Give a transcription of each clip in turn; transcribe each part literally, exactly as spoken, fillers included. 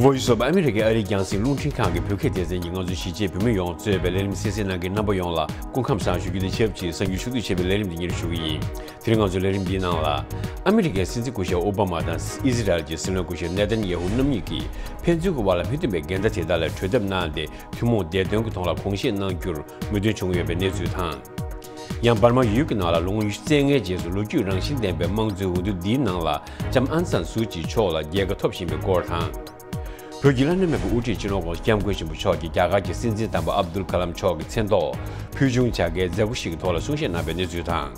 Voice of America ཨ་རིའི་རྒྱང་སྲིང་རླུང་འཕྲིན་ཁང་གི་བོད་སྐད་སྡེ་ཚན་གྱིས་ང་ཚོའི་གཞིས་བྱེས་བོད་མི་ཡོངས་གཙོས་པའི་ལས་རིམ་གསན་གཟིགས་གནང་མཁན་རྣམ་པ་ཡོངས་ལ་སྐུ་ཁམས་བཟང་ཞུ་རྒྱུ་དང་ཆབས་ཅིག་གསར་འགྱུར་ཕྱོགས་བསྡུས་བྱས་པའི་ལས་རིམ་འདི་སྙན་སྒྲོན་ཞུ་གི་ཡིན། དེ་རིང་ང་ཚོའི་ལས་རིམ་འདིའི་ནང་ལ། ཨ་མི་རི་ཀའི་སྲིད་འཛིན་སྐུ་ཞབས་ཨོ་བྷ་མ་དང་ཨི་ཟི་རལ་གྱི་སྲིད་བློན་སྐུ་ཞབས་ནེ་ཐན་ཡ་ཧུ་རྣམ་གཉིས་ཀྱིས་ཕན་ཚུན་གྱི་བར་ལ་མི་མཐུན་པའི་འགལ་ཟླ་དེ་དག་ལ་གྲོས་ཐབས་གནང་སྟེ་ཐུན་མོང་བདེ་དོན་གྱི་ཐོག་ལ་དགོངས་བཞེས་གནང་རྒྱུར་མོས་མཐུན་བྱུང་ཡོད་པའི་གནས་ཚུལ་དང་། ཡང་འབར་མ་ཡུལ་གྱི་ནང་ལ་ལོ་ངོ་ཉི་ཤུ་རྩ་ལྔའི་རྗེས་སུ་ལོ་རྒྱུས་རང་བཞིན་ལྡན་པའི་དམངས་གཙོའི་འོས་བསྡུ་འདིའི་ནང་ལ་ལྕམ་ཨང་སན་སུའུ་ཅི་མཆོག་ལ་རྒྱལ་ཁ་ཐོབ་བཞིན་པའི་སྐོར་དང་། བོད་ཀྱི་བླ་ན་མེད་པའི་དབུ་ཁྲིད་སྤྱི་ནོར་༧གོང་ས་༧སྐྱབས་མགོན་ཆེན་པོ་མཆོག་གིས་རྒྱ་གར་གྱི་སྲིད་འཛིན་དམ་པ་ཨབ་དུལ་ཀ་ལམ་མཆོག་གི་མཚན་ཐོག་ཕུལ་བྱུང་བྱ་དགའི་མཛད་སྒོ་ཞིག་གི་ཐོག་ལ་གསུང་བཤད་གནང་བའི་གནས་ཚུལ་དང་།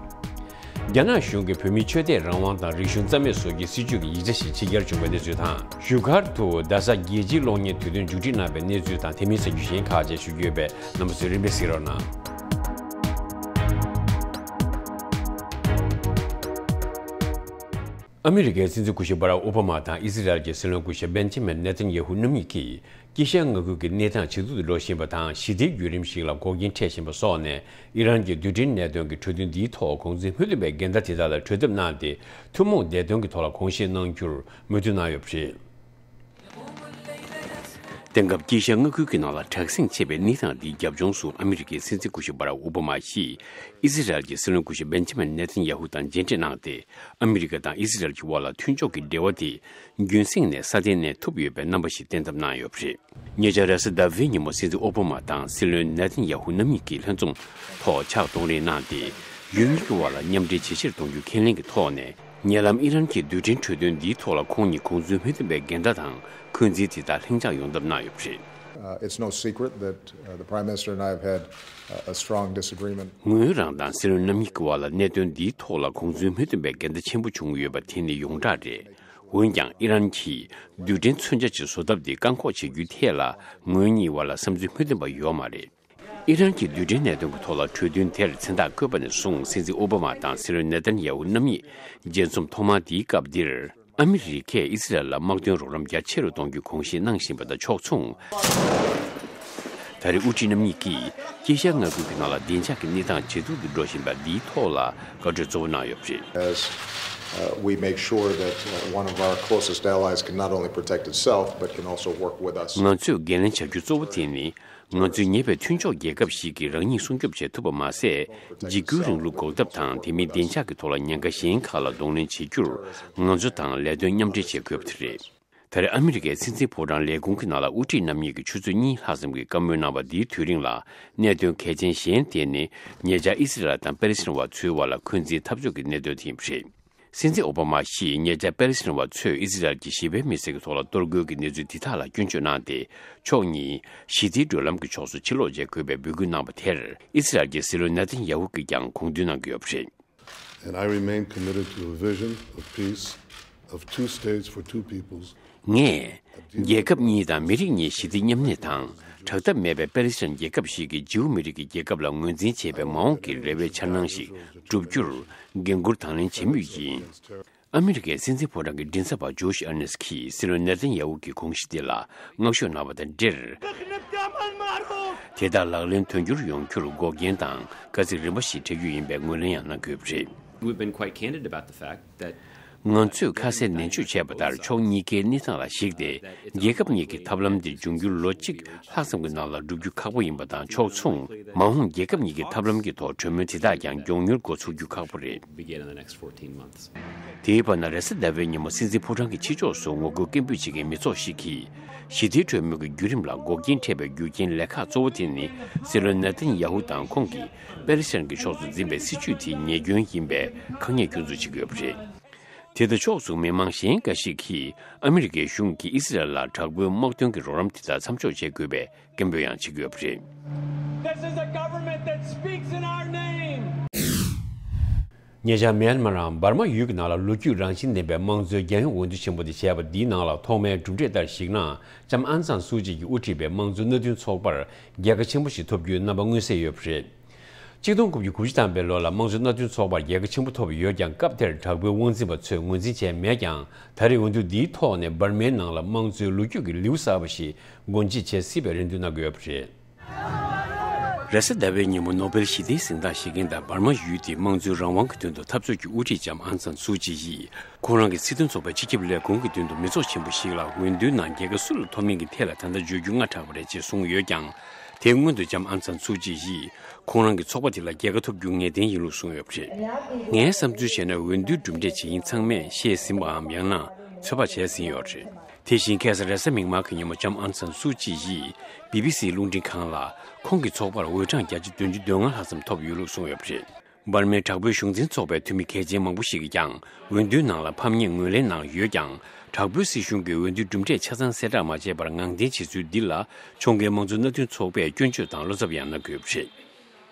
རྒྱ་ནག་གཞུང་གིས་བོད་མིའི་ཆོས་དད་རང་དབང་དང་རིག་གཞུང་རྩ་མེད་བཟོ་རྒྱུའི་སྲིད་བྱུས་ཀྱི་ཡིག་ཆ་ཞིག་ཕྱི་གྱར་བྱུང་བའི་གནས་ཚུལ་དང་། བཞུགས་སྒར་དུ་རྡ་ས་རྒྱལ་སྤྱིའི་གློག་བརྙན་དུས་སྟོན་མཇུག་སྒྲིལ་གནང་བའི་གནས་ཚུལ་དང་དེ་མིན་གསར་འགྱུར་གཞན་ཁག་བཅས་ཞུ་རྒྱུ་ཡོད་པས་རྣམ་པ་ཚོས་རིམ་པས་གཟིགས་རོགས་གནང་། ཨ་མི་རི་ཀའི་སྲིད་འཛིན་སྐུ་ཞབས་སྦ་རག་ཨོ་བྷ་མ་དང་ཨི་ཟི་རལ་གྱི་སྲིད་བློན་སྐུ་ཞབས་བེན་ཇི་མིན་ནེ་ཐན་ཡ་ཧུ་རྣམ་གཉིས་ཀྱིས། དཀྱིལ་ཤར་མངའ་ཁུལ་གྱི་གནས་སྟངས་ཇེ་སྡུག་ཏུ་འགྲོ་བཞིན་པ་དང་ཞི་བདེའི་བརྒྱུད་རིམ་ཞིག་ལ་འགོག་རྐྱེན་འཕྲད་བཞིན་པ་སོགས་ནས་ཨི་རན་གྱི་རྡུལ་ཕྲན་གནད་དོན་གྱི་གྲོས་མཐུན་འདིའི་ཐོག་ཁོང་ཚོའི་མུ་མཐུད་པའི་འགལ་ཟླ་དེ་དག་ལ་གྲོས་ཐབས་གནང་སྟེ་ཐུན་མོང་བདེ་དོན་གྱི་ཐོག་ལ་དགོངས་བཞེས་གནང་རྒྱུར་མོས་མཐུན་གནང་ཡོད་པ་རེད། དེང་སྐབས་དཀྱིལ་ཤར་མངའ་ཁུལ་གྱི་ནང་ལ་དྲག་ཟིང་ཆེ་བའི་གནས་སྟངས་འདིའི་རྒྱབ་ལྗོངས་སུ་ཨ་མི་རི་ཀའི་སྲིད་འཛིན་སྐུ་ཞབས་སྦ་རག་ཨོ་བྷ་མ་ཡིས་ཨི་ཟི་རལ་གྱི་སྲིད་བློན་སྐུ་ཞབས་བེན་ཇི་མིན་ནེ་ཐན་ཡ་ཧུ་དང་མཇལ་འཕྲད་གནང་སྟེ་ཨ་མི་རི་ཀ་དང་ཨི་ཟི་རལ་གྱི་དབར་ལ་མཐུན་ཕྱོགས་ཀྱི་འབྲེལ་བ་དེ་རྒྱུན་སྲིང་ནས་སྲ་བརྟན་གནས་ཐུབ་ཡོད་པའི་རྣམ་པ་ཞིག་བསྟན་ཐབས་གནང་ཡོད་པ་རེད། ཉེ་ཆར་རེས་གཟའ་ཟླ་བའི་ཉིན་མོ་སྲིད་འཛིན་ཨོ་བྷ་མ་དང་སྲིད་བློན་ནེ་ཐན་ཡ་ཧུ་རྣམ་གཉིས་ཀྱིས་ལྷན་འཛོམས་ཐོག་ཕྱག་གཏོང་རེས་གནང་སྟེ། ཡུལ་གཉིས་ཀྱི་དབར་ལ་མཉམ་འབྲེལ་ཇེ་ཆེར་གཏོང་རྒྱུ་ཁས་ལེན་གྱི་ཐོག་ནས། ཉེ་ལམ་ཨི་རན་གྱི་རྡུལ་ཕྲན་གྲོས་མཐུན་འདིའི་ཐོག་ལ་ཁོང་གཉིས་ཁོང་ཚོའི་མུ་མཐུད་པའི་འགལ་ཟླ་དང་འཁོན་འཛིན་དེ་དག་ལྷིང་འཇགས་ཡོང་ཐབས་གནང་ཡོད་པ་རེད། Uh, it's no secret that, uh, the Prime Minister and I have had, uh, a strong disagreement. ངོས་རང་དང་སྲིད་བློན་རྣམ་གཉིས་ཀྱི་བར་ལ་གནད་དོན་འདིའི་ཐོག་ལ་ཁོང་ཚོའི་མུ་མཐུད་པའི་འགལ་ཟླ་ཆེན་པོ་བྱུང་ཡོད་པ་དེ་ནི་ཡོངས་གྲགས་རེད། འོན་ཀྱང་ཨི་རན་གྱིས་རྡུལ་ཕྲན་མཚོན་ཆ་ཅིག་བཟོ་ཐབས་དེ་བཀག་འགོག་བྱེད་རྒྱུའི་ཐད་ལ་ངོས་གཉིས་བར་ལ་བསམ་ཚུལ་མཐུན་པ་ཡོད་མ་རེད། ཨི་རན་གྱི་རྡུལ་ཕྲན་གནད་དོན་གྱི་ཐོག་ལ་གྲོས་མཐུན་དེར་མཚན་རྟགས་བཀོད་པ་ནས་བཟུང་སྲིད་འཛིན་ཨོ་བྷ་མ་དང་སྲིད་བློན་ནེ་ཐན་ཡ་ཧུ་རྣམ་གཉིས་མཇལ་འཛོམས་ཐོག་མ་དེའི་སྐབས་འདིར། ཨ་མི་རི་ཀས་ཨི་སི་རལ་ལ་དམག་དོན་རོགས་རམ་རྒྱ་ཆེ་རུ་གཏོང་རྒྱུའི་དགོངས་བཞེས་གནང་བཞིན་པ་དང་ཕྱོགས་མཚུངས། ད་རེས་དབུ་ཁྲིད་རྣམ་གཉིས་ཀྱིས་དཀྱིལ་ཤར་མངའ་ཁུལ་གྱི་ནང་ལ་བདེ་འཇགས་ཀྱི་གནས་སྟངས་ཇེ་སྡུག་ཏུ་འགྲོ་བཞིན་པ་འདིའི་ཐོག་ལ་བཀའ་འཁྲོལ་གཙོ་བོ་གནང་ཡོད་པ་རེད། As, uh, we make sure that, uh, one of our closest allies can not only protect itself, but can also work with us. ང་ཚོས་འགན་ལེན་བྱ་རྒྱུ་གཙོ་བོ་དེ་ནི། ང་ཚོའི་ཉེ་བའི་མཐུན་ཕྱོགས་རྒྱལ་ཁབ་ཞིག་གིས་རང་ཉིད་སྲུང་སྐྱོབ་བྱེད་ཐུབ་པ་མ་ཟད། འཇིགས་སྐུལ་རིང་ལུགས་འགོག་ཐབས་དང་དེ་མིན་བདེ་འཇགས་ཀྱི་ཐོག་ལ་ཉེན་ཁ་གཞན་ཁག་ལ་གདོང་ལེན་བྱེད་རྒྱུར་ང་ཚོ་དང་ལས་དོན་མཉམ་འབྲེལ་བྱེད་དགོས་པ་དེ་རེད། ད་རེས་ཨ་མི་རི་ཀའི་སྲིད་འཛིན་ཕོ་བྲང་ལས་ཁུངས་ཀྱི་ནང་ལ་དབུ་ཁྲིད་རྣམ་གཉིས་ཀྱིས་ཆུ་ཚོད་གཉིས་ལྷག་ཙམ་གྱི་བཀའ་མོལ་གནང་བ་འདིའི་དུས་རིང་ལ་གནད་དོན་གལ་ཆེན་གཞན་དེ་ནི་ཉེ་ཆར་ཨི་སི་རལ་དང་པེ་ལེ་སི་ཐན་བ་ཚོའི་བར་ལ་འཁོན་འཛིན་འཐབ་ཕྱོགས་ཀྱི་གནད་དོན་དེ་ཡིན་པ་རེད། སྲིད་འཛིན་ཨོ་བྷ་མ་ཞིས་ཉེ་ཆར་པེ་ལེ་སི་ཐན་བ་ཚོས་ཨི་སི་རལ་གྱི་ཞི་བའི་མི་སེར་གྱི་ཐོག་ལ་གཏོར་རྒོལ་གྱི་གནས་ཚུལ་འདི་དག་ལ་སྐྱོན་བརྗོད་གནང་སྟེ། ཕྱོགས་གཉིས་ཞི་བདེའི་བགྲོད་ལམ་གྱི་ཕྱོགས་སུ་ཕྱིར་ལོག་བྱེད་དགོས་པའི་འབོད་སྐུལ་གནང་བ་དེར་ཨི་སི་རལ་གྱི་སྲིད་བློན་ནེ་ཐན་ཡ་ཧུ་གིས་ཀྱང་དགོངས་འདུན་གནང་གི་ཡོད་པ་རེད། And I remain committed to a vision of peace, of two states for two peoples. ངས་རྒྱལ་ཁབ་གཉིས་དང་མི་རིགས་གཉིས་ཞི་བདེ་མཉམ་གནས་དང་། དྲག་འཐབ་མེད་པའི་པེ་ལེ་སི་ཐན་རྒྱལ་ཁབ་ཞིག་གི་ཇིའུ་མི་རིགས་ཀྱི་རྒྱལ་ཁབ་ལ་ངོས་འཛིན་བྱེད་པའི་མ་འོངས་ཀྱི་རེ་བའི་འཆར་སྣང་ཞིག་བསྒྲུབ་རྒྱུར་འགན་འཁུར་དང་ལེན་བྱེད་མུས་ཡིན། ཨ་མི་རི་ཀའི་སྲིད་འཛིན་ཕོ་བྲང་གི་མགྲིན་ཚབ་པ་ཇོ་ཤི་ཨར་ནེ་སི་ཁིས་སྲིད་བློན་ནེ་ཐན་ཡ་ཧུ་གི་དགོངས་གཞི་དེ་ལ་བསྔགས་བརྗོད་གནང་བ་དང་འབྲེལ། དེ་དག་ལག་ལེན་དོན་འཁྱོལ་ཡོང་རྒྱུར་འགོག་རྐྱེན་དང་དཀའ་ཚེགས་རིམ་པ་ཞིག་འཕྲད་རྒྱུ་ཡིན་པའི་ངོས་ལེན་ཡང་གནང་དགོས་པ་རེད། We've been quite candid about the fact that ང་ཚོས་ཁ་གསལ་ནན་བརྗོད་བྱས་པ་ལྟར་ཕྱོགས་གཉིས་ཀའི་གནས་སྟངས་ལ་གཞིགས་ཏེ་རྒྱལ་ཁབ་གཉིས་ཀྱི་ཐབས་ལམ་འདི་འབྱུང་འགྱུར་ལོ་གཅིག་ལྷག་ཙམ་གྱི་ནང་ལ་བསྒྲུབ་རྒྱུ་ཁག་པོ་ཡིན་པ་དང་ཕྱོགས་མཚུངས་མ་འོངས་རྒྱལ་ཁབ་གཉིས་ཀྱི་ཐབས་ལམ་གྱི་ཐོག་གྲོས་མོལ་དེ་དག་ཀྱང་མགྱོགས་མྱུར་འགོ་ཚུགས་རྒྱུ་ཁག་པོ་རེད། Begin in the next fourteen months. དེའི་བར་ན་རེས་གཟའ་ཟླ་བའི་ཉིན་མོ་སྲིད་འཛིན་ཕོ་བྲང་གི་ཕྱི་ཕྱོགས་སུ་ངོ་རྒོལ་སྐད་འབོད་བྱེད་མཁན་མི་ཚོགས་ཤིག་གིས་ཞི་བདེའི་གྲོས་མོལ་གྱི་བརྒྱུད་རིམ་ལ་འགོག་རྐྱེན་འཕྲད་པའི་རྒྱུ་རྐྱེན་ལས་ཁག་གཙོ་བོ་དེ་ནི་སྲིད་བློན་ནེ་ཐན་ཡ་ཧུ་དང་ཁོང་གིས་པེ་ལེ་སི་ཐན་གྱི་ཕྱོགས་སུ་འཛིན་པའི་སྲིད་བྱུས་དེ་ཉེས་སྐྱོན་ཡིན་པའི་དཀའ་ངལ་སྐྱོན་འཛུགས་བྱེད་ཀྱི་ཡོད་པ་རེད། དེ་དང་ཕྱོགས་མཚུངས་མི་མང་གཞན་འགའ་ཞིག་གིས་ཨ་མི་རི་ཀའི་གཞུང་གིས་ཨི་སི་རལ་ལ་དྲག་པོའི་དམག་དོན་གྱི་རོགས་རམ་དེ་དག་མཚམས་འཇོག་བྱེད་དགོས་པའི་སྐད་འབོད་ཡང་བྱེད་ཀྱི་ཡོད་པ་རེད། This is a government that speaks in our name. ཉེ་ཆར་མེན་མ་རང་འབར་མ་ཡུལ་གྱི་ནང་ལ་ལོ་རྒྱུས་རང་བཞིན་ལྡན་པའི་དམངས་གཙོའི་རྒྱལ་ཡོངས་འོས་བསྡུ་ཆེན་པོ་དེ་བྱས་པ་འདིའི་ནང་ལ་ཐོག་མའི་གྲུབ་འབྲས་ལྟར་གཞིགས་ན་ལྕམ་ཨང་སན་སུའུ་ཅི་གིས་དབུ་ཁྲིད་པའི་དམངས་གཙོ་མནའ་མཐུན་ཚོགས་པར་རྒྱལ་ཁ་ཆེན་པོ་ཞིག་ཐོབ་རྒྱུའི་རྣམ་པ་མངོན་གསལ་ཡོད་པ་རེད། ཆིག་སྟོང་དགུ་བརྒྱ་དགུ་བཅུ་ཐམ་པའི་ལོ་ལ་དམངས་གཙོ་མནའ་མཐུན་ཚོགས་པར་རྒྱལ་ཁ་ཆེན་པོ་ཐོབ་ཡོད་ཀྱང་སྐབས་དེར་དྲག་པོའི་དབང་འཛིན་པ་ཚོས་ངོས་འཛིན་བྱས་མེད་ཀྱང་ད་རེས་འོས་བསྡུ་འདིའི་ཐོག་ནས་འབར་མའི་ནང་ལ་དམངས་གཙོའི་ལོ་རྒྱུས་ཀྱི་ལེའུ་གསར་པ་ཞིག་སྒོ་འབྱེད་བྱེད་སྲིད་པའི་རེ་འདུན་གནང་གི་ཡོད་པ་རེད། རེས་གཟའ་ཟླ་བའི་ཉིན་མོ་ནོ་བེལ་ཞི་བདེའི་གཟེངས་རྟགས་བཞེས་མཁན་དང་འབར་མ་ཡུལ་དེའི་དམངས་གཙོའི་རང་དབང་གི་དོན་དུ་འཐབ་རྩོད་ཀྱི་དབུ་ཁྲིད་ལྕམ་ཨང་སན་སུའུ་ཅི་ཡིས་ཁོང་རང་གི་སྲིད་དོན་ཚོགས་པའི་སྤྱི་ཁྱབ་ལས་ཁུངས་ཀྱི་མདུན་དུ་མི་ཚོགས་ཆེན་པོ་ཞིག་ལ་འོས་བསྡུའི་ནང་རྒྱལ་ཁ་སུ་ལ་ཐོབ་མིན་གྱི་ཐད་ལ་ད་ལྟ་བརྗོད་རྒྱུ་སྔ་དྲགས་པ་རེད་ཅེས་གསུངས་ཡོད་ཀྱང་། དེའི་སྔོན་དུ་ལྕམ་ཨང་སན་སུའུ་ཅི་ཡིས་ཁོང་རང་གི་ཚོགས་པ་དེ་ལ་རྒྱལ་ཁ་ཐོབ་རྒྱུ་ངེས་གཏན་ཡིན་ལུགས་གསུངས་ཡོད་པ་རེད། ངའི་བསམ་ཚུལ་བྱས་ན་འོས་བསྡུའི་གྲུབ་འབྲས་ཇི་ཡིན་ཚང་མས་ཤེས་ཟིན་པའམ་ཡང་ན་ཚོད་དཔག་བྱས་ཟིན་ཡོད་རེད། དེ་བཞིན་ཁ་སང་རེས་གཟའ་མིག་དམར་གྱི་ཉིན་མོ་ལྕམ་ཨང་སན་སུའུ་ཅི་ཡིས་བི་བི་སིའི་རླུང་འཕྲིན་ཁང་ལ་ཁོང་གི་ཚོགས་པར་འོས་གྲངས་བརྒྱ་ཆ་བདུན་ཅུ་དོན་ལྔ་ལྷག་ཙམ་ཐོབ་ཡོད་ལུགས་གསུངས་ཡོད་པ་རེད། འབར་མའི་དྲག་པོའི་གཞུང་འཛིན་ཚོགས་པའི་འཐུས་མི་གལ་ཆེན་མང་པོ་ཞིག་གིས་ཀྱང་འོས་བསྡུའི་ནང་ལ་ཕམ་ཉེས་ངོས་ལེན་གནང་ཡོད་ཀྱང་། དྲག་པོའི་སྲིད་གཞུང་གིས་འོས་བསྡུའི་གྲུབ་འབྲས་ཆ་ཚང་གསལ་བསྒྲགས་མ་བྱས་པར་ངང་འཐེན་བྱེད་ཚུལ་འདི་ལ་ཕྱོགས་འགལ་དམངས་གཙོ་མནའ་མཐུན་ཚོགས་པས་སྐྱོན་བརྗོད་དང་བློ་འཚབ་ཡང་གནང་གི་ཡོད་པ་རེད།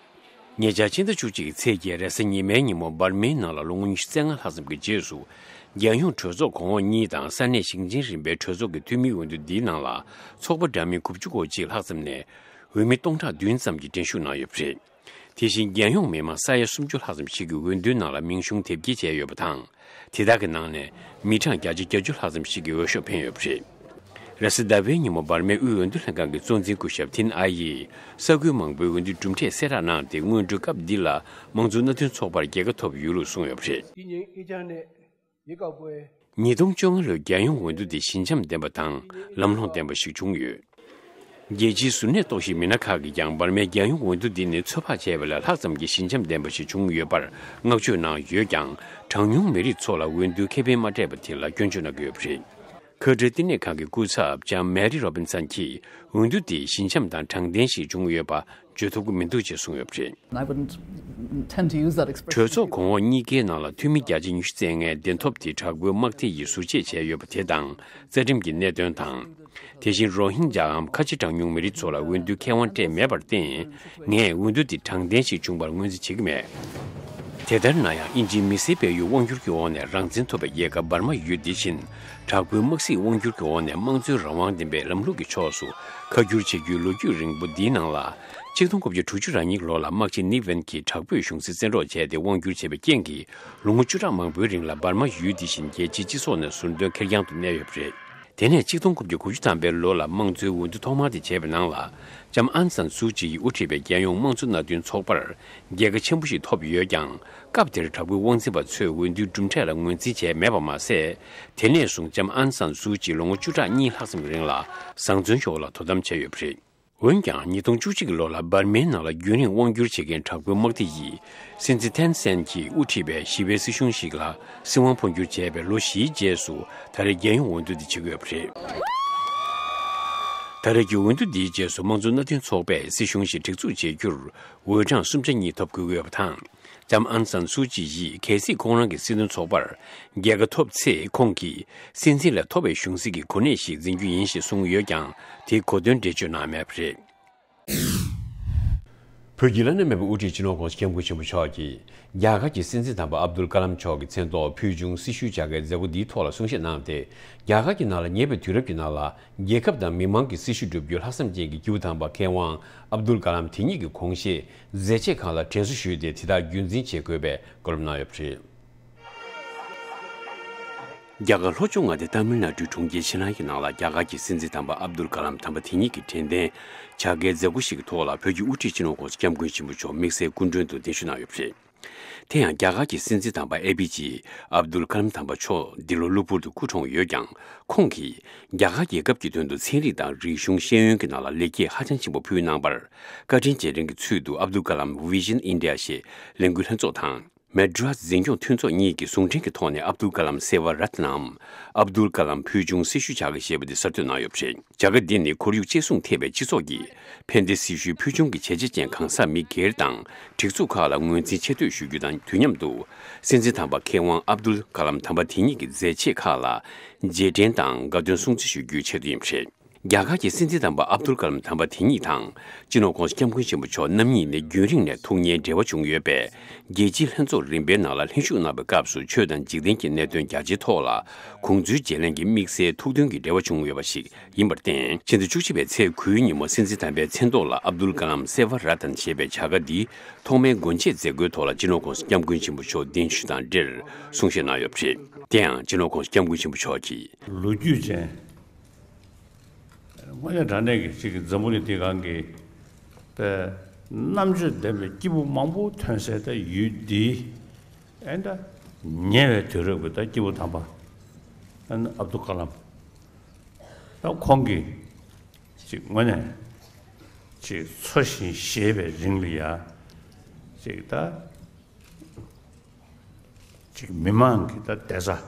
ཉེ་ཆར་ཕྱི་ཟླ་བཅུ་གཅིག་གི་ཚེས་བརྒྱད་རེས་གཟའ་ཉི་མའི་ཉིན་མོ་འབར་མའི་ནང་ལ་ལོ་ངོ་ཉི་ཤུ་རྩ་ལྔ་ལྷག་ཙམ་གྱི་རྗེས་སུ། རྒྱལ་ཡོངས་གྲོས་ཚོགས་གོང་འོག་གཉིས་དང་ས་གནས་ཞིང་ཆེན་རིམ་པའི་གྲོས་ཚོགས་ཀྱི་འཐུས་མིའི་འོས་བསྡུ་འདིའི་ནང་ལ་ཚོགས་པ་འདྲ་མིན་དགུ་བཅུ་གོ་གཅིག་ལྷག་ཙམ་ནས་འོས་མི་སྟོང་ཕྲག་བདུན་ཙམ་གྱིས་འགྲན་ཞུགས་གནང་ཡོད་པ་རེད། དེ་བཞིན་རྒྱལ་ཡོངས་མི་མང་ས་ཡ་སུམ་ཅུ་ལྷག་ཙམ་ཞིག་གིས་འོས་བསྡུའི་ནང་ལ་མིང་གཞུང་དེབ་སྐྱེལ་བྱས་ཡོད་པ་དང་། དེ་དག་གི་ནང་ནས་མི་གྲངས་བརྒྱ་ཆ་བརྒྱད་ཅུ་ལྷག་ཙམ་ཞིག་གིས་འོས་ཤོག་འཕེན་ཡོད་པ་རེད། རེས་གཟའ་ཟླ་བའི་ཉིན་མོ་འབར་མའི་དབུས་འོས་བསྡུ་ལྷན་ཁང་གི་གཙོ་འཛིན་སྐུ་ཞབས་ཐིན་ཨའི་ཡིས་ས་ཁུལ་མང་པོའི་འོས་བསྡུའི་གྲུབ་འབྲས་གསལ་བསྒྲགས་གནང་སྟེ། སྔོན་འགྲོའི་སྐབས་འདི་ལ་དམངས་གཙོ་མནའ་མཐུན་ཚོགས་པར་རྒྱལ་ཁ་ཐོབ་ཡོད་ལུགས་གསུངས་ཡོད་པ་རེད། ཉིས་སྟོང་བཅོ་ལྔ་ལོའི་རྒྱལ་ཡོངས་འོས་བསྡུ་དེ་ཞི་འཇམ་ལྡན་པ་དང་ལམ་ལྷོང་ལྡན་པ་ཞིག་བྱུང་ཡོད། རྒྱལ་སྤྱིའི་གཟུར་གནས་རྟོག་ཞིབ་མི་སྣ་ཁག་གིས་ཀྱང་འབར་མའི་རྒྱལ་ཡོངས་འོས་བསྡུ་འདི་ནི་ཚོད་དཔག་བྱས་པ་ལས་ལྷག་ཙམ་གྱི་ཞི་འཇམ་ལྡན་པ་ཞིག་བྱུང་ཡོད་པར་བསྔགས་བརྗོད་གནང་ཡོད་ཀྱང་། གྲངས་ཉུང་མི་རིགས་ཚོ་ལ་འོས་བསྡུའི་ཁེ་ཕན་མ་སྤྲད་པ་དེ་ལ་སྐྱོན་བརྗོད་གནང་གི་ཡོད་པ་རེད། ཁ་བྲལ་བསྟི་གནས་ཁང་གི་སྐུ་ཚབ་ལྕམ་མེ་རི་རོ་བིན་སན་གྱིས་འོས་བསྡུ་དེ་ཞི་འཇམ་དང་དྲང་བདེན་ཞིག་བྱུང་ཡོད་པ་བརྗོད་ཐུབ་ཀྱི་མི་འདུག་ཅེས་གསུངས་ཡོད་པ་རེད། I wouldn't tend to use that expression. གྲོས་ཚོགས་གོང་འོག་གཉིས་ཀའི་ནང་ལ་འཐུས་མི་བརྒྱ་ཆ་ཉི་ཤུ་རྩ་ལྔའི་གདན་ཐོབ་དེ་དྲག་པོའི་དམག་སྡེ་ཡིས་ཟུར་བཅད་བྱས་ཡོད་པ་དེ་དང་། རྩ་ཁྲིམས་ཀྱི་གནད་དོན་དང་། དེ་བཞིན་རོ་ཧིན་ཇཱའམ་ཁ་ཆེ་གྲངས་ཉུང་མི་རིགས་ཚོ་ལ་འོས་བསྡུའི་ཁེ་དབང་སྤྲད་མེད་པར་བརྟེན། ངས་འོས་བསྡུ་འདི་དྲང་བདེན་ཞིག་བྱུང་བར་ངོས་འཛིན་བྱེད་ཀྱི་མེད། དེ་ལྟར་ན་ཡང་། དབྱིན་ཇིའི་མི་སེར་སྤེལ་ཡུལ་དབང་སྒྱུར་གྱི་འོག་ནས་རང་བཙན་ཐོབ་པའི་རྒྱལ་ཁབ་འབར་མ་ཡུལ་འདི་བཞིན། དྲག་པོའི་དམག་སྲིད་དབང་སྒྱུར་གྱི་འོག་ནས་དམངས་གཙོའི་རང་དབང་ལྡན་པའི་ལམ་ལུགས་ཀྱི་ཕྱོགས་སུ་ཁ་བསྒྱུར་བྱེད་རྒྱུའི་ལོ་རྒྱུས་རིང་པོ་འདིའི་ནང་ལ། ཆིག་སྟོང་དགུ་བརྒྱ་དྲུག་ཅུ་རེ་གཉིས་ལོ་ལ་དམག་སྤྱི་ནིག་ཝན་གྱིས་དྲག་པོས་གཞུང་སྲིད་བཙན་འཕྲོག་བྱས་ཏེ་དབང་བསྒྱུར་བྱས་པའི་རྐྱེན་གྱིས། ལོ་ངོ་བཅུ་ཕྲག་མང་པོའི་རིང་ལ་འབར་མ་ཡུལ་འདི་བཞིན་རྒྱལ་སྤྱིའི་སྤྱི་ཚོགས་ནས་ཟུར་འདོན་ཁེར་རྐྱང་དུ་གནས་ཡོད་པ་རེད། དེ་ནས་ཆིག་སྟོང་དགུ་བརྒྱ་དགུ་བཅུ་ཐམ་པའི་ལོ་ལ་དམངས་གཙོའི་འོས་བསྡུ་ཐོག་མ་དེ་བྱས་པའི་ནང་ལ། ལྕམ་ཨང་སན་སུའུ་ཅི་ཡིས་དབུ་ཁྲིད་པའི་རྒྱལ་ཡོངས་དམངས་གཙོ་མནའ་མཐུན་ཚོགས་པར་རྒྱལ་ཁ་ཆེན་པོ་ཞིག་ཐོབ་ཡོད་ཀྱང་། སྐབས་དེར་དྲག་པོའི་དབང་འཛིན་པ་ཚོས་འོས་བསྡུའི་གྲུབ་འབྲས་ལ་ངོས་འཛིན་བྱས་མེད་པ་མ་ཟད། དེ་ནས་བཟུང་ལྕམ་ཨང་སན་སུའུ་ཅི་ལོ་ངོ་བཅུ་ཕྲག་གཉིས་ལྷག་ཙམ་གྱི་རིང་ལ་བཟང་བཙོན་གཡོག་ལ་དོ་དམ་བྱས་ཡོད་པ་རེད། འོན་ཀྱང་། ཉིས་སྟོང་བཅུ་གཅིག་གི་ལོ་ལ་འབར་མའི་ནང་ལ་རྒྱུན་རིང་དབང་བསྒྱུར་བྱེད་མཁན་དྲག་པོའི་དམག་སྡེ་ཡིས། སྲིད་འཛིན་ཐེན་སན་གྱིས་དབུ་ཁྲིད་པའི་ཞི་བའི་སྲིད་གཞུང་ཞིག་ལ་སྲིད་དབང་འཕོ་འགྱུར་བྱས་པའི་ལོ་བཞིའི་རྗེས་སུ། ད་རེས་རྒྱལ་ཡོངས་འོས་བསྡུ་འདི་བྱེད་ཀྱི་ཡོད་པ་རེད། ད་རེས་ཀྱི་འོས་བསྡུ་འདིའི་རྗེས་སུ་དམངས་གཙོ་མནའ་མཐུན་ཚོགས་པས་སྲིད་གཞུང་ཞིག་སྒྲིག་འཛུགས་བྱེད་རྒྱུར། འོས་གྲངས་སུམ་ཆ་གཉིས་ཐོབ་དགོས་ཀྱི་ཡོད་པ་དང་། ལྕམ་ཨང་སན་སུའུ་ཅི་ཡིས་གལ་སྲིད་ཁོང་རང་གི་སྲིད་དོན་ཚོགས་པར་རྒྱལ་ཁ་ཐོབ་ཚེ། ཁོང་གིས་སྲིད་འཛིན་ལས་མཐོ་བའི་གཞུང་སྲིད་ཀྱི་གོ་གནས་ཤིག་འཛིན་རྒྱུ་ཡིན་ཞེས་གསུངས་ཡོད་ཀྱང་། དེའི་གོ་དོན་འགྲེལ་བརྗོད་གནང་མེད་པ་རེད། བོད་ཀྱི་བླ་ན་མེད་པའི་དབུ་ཁྲིད་སྤྱི་ནོར་༸གོང་ས་༸སྐྱབས་མགོན་ཆེན་པོ་མཆོག་གིས་རྒྱ་གར་གྱི་སྲིད་འཛིན་དམ་པ་ཨབ་དུལ་ཀ་ལམ་མཆོག་གི་མཚན་ཐོག་ཕུལ་བྱུང་སྲི་ཞུའི་བྱ་དགའི་མཛད་སྒོ་འདིའི་ཐོག་ལ་གསུང་བཤད་གནང་སྟེ། རྒྱ་གར་གྱི་ནང་ལ་ཉེ་བའི་དུས་རབས་ཀྱི་ནང་ལ། རྒྱལ་ཁབ་དང་མི་མང་གི་སྲི་ཞུ་བསྒྲུབ་རྒྱུའི་ལྷག་བསམ་ཅན་གྱི་སྐྱེས་བུ་དམ་པ་མཁས་དབང་ཨབ་དུལ་ཀ་ལམ་དེ་ཉིད་ཀྱི་དགོངས་བཞེད་མཛད་རྗེས་སྒང་ལ་དྲན་གསོ་ཞུས་ཏེ། དེ་དག་རྒྱུན་འཛིན་བྱེད་དགོས་པའི་བཀའ་སློབ་གནང་ཡོད་པ་རེད། རྒྱ་གར་ལྷོ་ཕྱོགས་མངའ་སྡེ་ཏཱ་མིལ་ནཱ་ཌུའི་གྲོང་ཁྱེར་ཆི་ནའི་གི་ནང་ལ། རྒྱ་གར་གྱི་སྲིད་འཛིན་དམ་པ་ཨབ་དུལ་ཀ་ལམ་དམ་པ་དེ་ཉིད་ཀྱི་དྲན་རྟེན་བྱ་དགའི་མཛད་སྒོ་ཞིག་གི་ཐོག་ལ། བོད་ཀྱི་དབུ་ཁྲིད་སྤྱི་ནོར་༸གོང་ས་༸སྐྱབས་མགོན་ཆེན་པོ་མཆོག་དམིགས་བསལ་སྐུ་མགྲོན་དུ་གདན་ཞུ་གནང་ཡོད་པ་རེད། དེ་ཡང་རྒྱ་གར་གྱི་སྲིད་འཛིན་དམ་པ་ཨེ་པི་ཇེ་ཨབ་དུལ་ཀ་ལམ་དམ་པ་མཆོག་འདི་ལོ་གློ་བུར་དུ་སྐུ་གྲོངས་ཡོད་ཀྱང་། ཁོང་གིས་རྒྱ་གར་རྒྱལ་ཁབ་ཀྱི་དོན་དུ་ཚན་རིག་དང་རིག་གཞུང་ཤེས་ཡོན་གྱི་ནང་ལ་ལེགས་སྐྱེས་ཧ་ཅང་ཆེན་པོ་ཕུལ་གནང་བར། བཀའ་དྲིན་རྗེས་དྲན་གྱི་ཚུལ་དུ། ཨབ་དུལ་ཀ་ལམ་Vision India ཞེས་ལས་འགུལ་ལྷན་ཚོགས་དང་། མེ་ཌྲཱས་འཛིན་སྐྱོང་མཐུན་ཚོགས་གཉིས་ཀྱིས་ཟུང་འབྲེལ་གྱི་ཐོག་ནས་ཨབ་དུལ་ཀ་ལམ་སེ་ཝ་རཏ་ནམ། ཨབ་དུལ་ཀ་ལམ་ཕུལ་བྱུང་སྲི་ཞུ་བྱ་དགའ་ཞེས་པ་འདི་གསར་གཏོད་གནང་ཡོད་པ་རེད། བྱ་དགའ་འདི་ནི་ཁོར་ཡུག་གཅེས་སྲུང་ཐེ་བའི་སྤྱི་ཚོགས་ཀྱིས་ཕན་བདེ་སྲི་ཞུའི་ཕུལ་བྱུང་གི་བྱས་རྗེས་ཅན་གང་ཟག་མི་སྒེར་དང་སྒྲིག་འཛུགས་ཁག་ལ་ངོས་འཛིན་ཆེ་བསྟོད་ཞུ་རྒྱུ་དང་དུས་མཉམ་དུ། སྲིད་འཛིན་དམ་པ་མཁས་དབང་ཨབ་དུལ་ཀ་ལམ་དམ་པ་དེ་ཉིད་ཀྱི་མཛད་རྗེས་ཁག་ལ་རྗེས་དྲན་དང་དགའ་སྟོན་སྲུང་བརྩི་ཞུ་རྒྱུའི་ཆེད་དུ་ཡིན་པ་རེད། རྒྱ་གར་གྱི་སྲིད་འཛིན་དམ་པ་ཨབ་དུལ་ཀ་ལམ་དམ་པ་དེ་ཉིད་དང་། སྤྱི་ནོར་༸གོང་ས་༸སྐྱབས་མགོན་ཆེན་པོ་མཆོག་རྣམ་གཉིས་ནི་རྒྱུན་རིང་ནས་ཐུགས་མཉེས་འབྲེལ་བ་བྱུང་ཡོད་པས། རྒྱལ་སྤྱིའི་ལྷན་ཚོགས་རིམ་པའི་ནང་ལ་ལྷན་ཞུགས་གནང་བའི་སྐབས་སུ། ཆོས་དང་འཇིག་རྟེན་གྱི་གནད་དོན་རྒྱ་ཆེའི་ཐོག་ལ་དགོངས་ཚུལ་བརྗེ་ལེན་གྱི་དམིགས་བསལ་ཐུགས་མཐུན་གྱི་འབྲེལ་བ་བྱུང་ཡོད་པ་ཞིག་ཡིན་པར་བརྟེན། ཕྱི་ཟླ་བཅུ་གཅིག་པའི་ཚེས་དགུའི་ཉིན་མོ། སྲིད་འཛིན་དམ་པའི་མཚན་ཐོག་ལ་ཨབ་དུལ་ཀ་ལམ་སེ་ཝ་ར་ཏན་ཞེས་པའི་བྱ་དགའ་འདི་ཐོག་མའི་སྒོ་འབྱེད་མཛད་སྒོའི་ཐོག་ལ། སྤྱི་ནོར་༸གོང་ས་༸སྐྱབས་མགོན་ཆེན་པོ་མཆོག་གདན་ཞུ་དང་འབྲེལ་གསུང་བཤད་གནང་ཡོད་པ་རེད། དེ་ཡང་སྤྱི་ནོར་༸གོང་ས་༸སྐྱབས་མགོན་ཆེན་པོ་མཆོག་གིས། ལོ་རྒྱུས་ཅན། དངོས་གནས་དྲང་གནས་ཀྱི་ཅིག་གི་འཛམ་བུ་གླིང་འདིའི་སྒང་གི་དཔེ་ རྣམ་དཔྱོད་ལྡན་པའི་སྐྱེས་བུ་མང་པོ་ཐོན་སའི་ད་ཡུལ་འདི། ཨེ་ད་ཉེ་བའི་དུས་རབས་ཀྱི་ད་སྐྱེས་བུ་དམ་པ་ཨ་ནི་ཨབ་དུལ་ཀ་ལམ། ད་ཁོང་གིས་ཅིག་དངོས་གནས་ཅིག་འཚོ་ཞིང་གཞེས་པའི་རིང་ལ་ཡ་ཅིག་ད། ཅིག་མི་མང་གི་ད་བསྡད་ས།